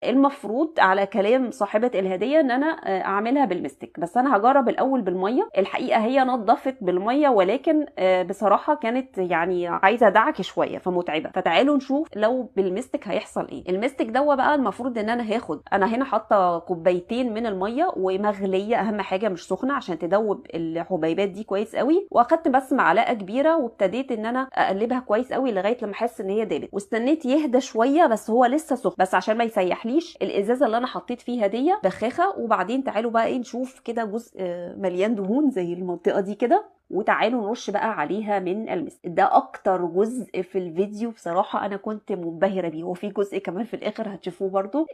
المفروض على كلام صاحبة الهدية ان انا اعملها بالمستك، بس انا هجرب الاول بالمية. الحقيقة هي نظفت بالمية، ولكن بصراحة كانت يعني عايزة دعك شوية فمتعبة. فتعالوا نشوف لو بالمستك هيحصل ايه. المستك دوا بقى المفروض ان انا هاخد، انا هنا حاطة كوبايتين من المية ومغلية، اهم حاجة مش سخنة عشان تدوب الحبيبات دي كويس قوي، واخدت بس معلقة كبيرة وابتديت ان انا اقلبها كويس قوي لغاية لما احس ان هي دابت، واستنيت يهدى شوية بس هو لسه سخن، بس عشان ما يسيحليش الازازة اللي انا حطيت فيها دي بخاخة. وبعدين تعالوا بقى ايه نشوف كده جزء مليان دهون زي المنطقة دي كده، وتعالوا نرش بقى عليها من المسك. ده اكتر جزء في الفيديو بصراحة انا كنت منبهرة بيه، وفي جزء كمان في الاخر هتشوفوه برضو.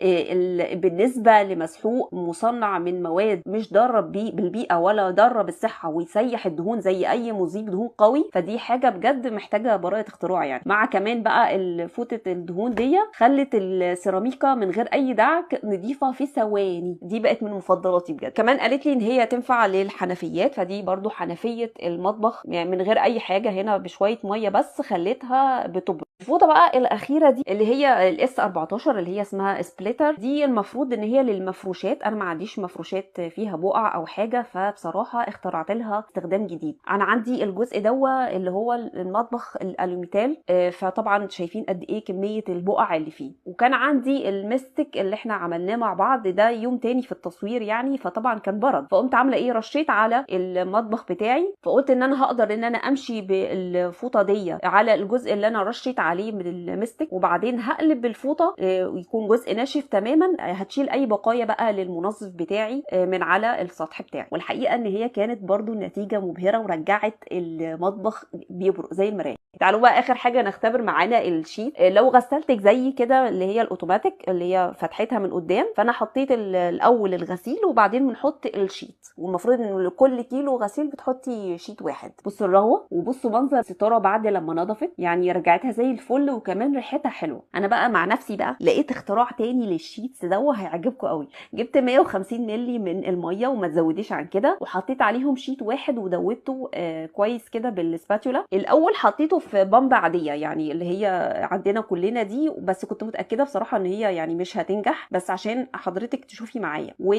بالنسبة لمسحوق مصنع من مواد مش ضارة بالبيئة ولا ضارة بالصحة ويسيح الدهون زي اي مذيب دهون قوي، فدي حاجة بجد محتاجة براءة اختراع يعني. مع كمان بقى فوطة الدهون دي خلت السيراميكا من غير اي دعك نضيفة في ثواني، دي بقت من مفضلاتي بجد. كمان قالت لي ان هي تنفع للحنفيات، فدي برضو حنفية المطبخ يعني من غير اي حاجة، هنا بشوية مية بس خليتها بتبرد. الفوطه بقى الاخيرة دي اللي هي ال S 14 اللي هي اسمها splitter، دي المفروض ان هي للمفروشات، انا ما عنديش مفروشات فيها بقع او حاجة، فبصراحة اخترعت لها استخدام جديد. انا عندي الجزء دوا اللي هو المطبخ الالوميتال، فطبعا شايفين قد ايه كمية البقع اللي فيه، وكان عندي المستك اللي احنا عملناه مع بعض ده يوم تاني في التصوير يعني، فطبعا كان برد، فقمت عامله ايه، رشيت على المطبخ بتاعي، فقلت ان انا هقدر ان انا امشي بالفوطه دي على الجزء اللي انا رشيت عليه من المستك، وبعدين هقلب بالفوطه، ويكون جزء ناشف تماما، هتشيل اي بقايا بقى للمنظف بتاعي، من على السطح بتاعي. والحقيقة ان هي كانت برضو النتيجة مبهرة ورجعت المطبخ بيبرق زي المراية. تعالوا بقى اخر حاجة نختبر معانا ال sheet. لو غسلتك زي كده اللي هي الاوتوماتيك اللي هي فتحتها من قدام، فانا حطيت الاول الغسيل وبعدين بنحط ال sheet، والمفروض ان لكل كيلو غسيل بتحطي sheet واحد. بصوا الرغوه وبصوا منظر الستارة بعد لما نضفت، يعني رجعتها زي الفل وكمان ريحتها حلوة. انا بقى مع نفسي بقى لقيت اختراع تاني لل sheets ده هيعجبكم قوي. جبت 150 مللي من المية وما تزوديش عن كده، وحطيت عليهم sheet واحد ودوبته، كويس كده بال spatula. الاول حطيته في بامبا عادية يعني اللي هي عندنا كلنا دي، بس كنت متاكدة بصراحة ان هي يعني مش هتنجح، بس عشان حضرتك تشوفي معايا. و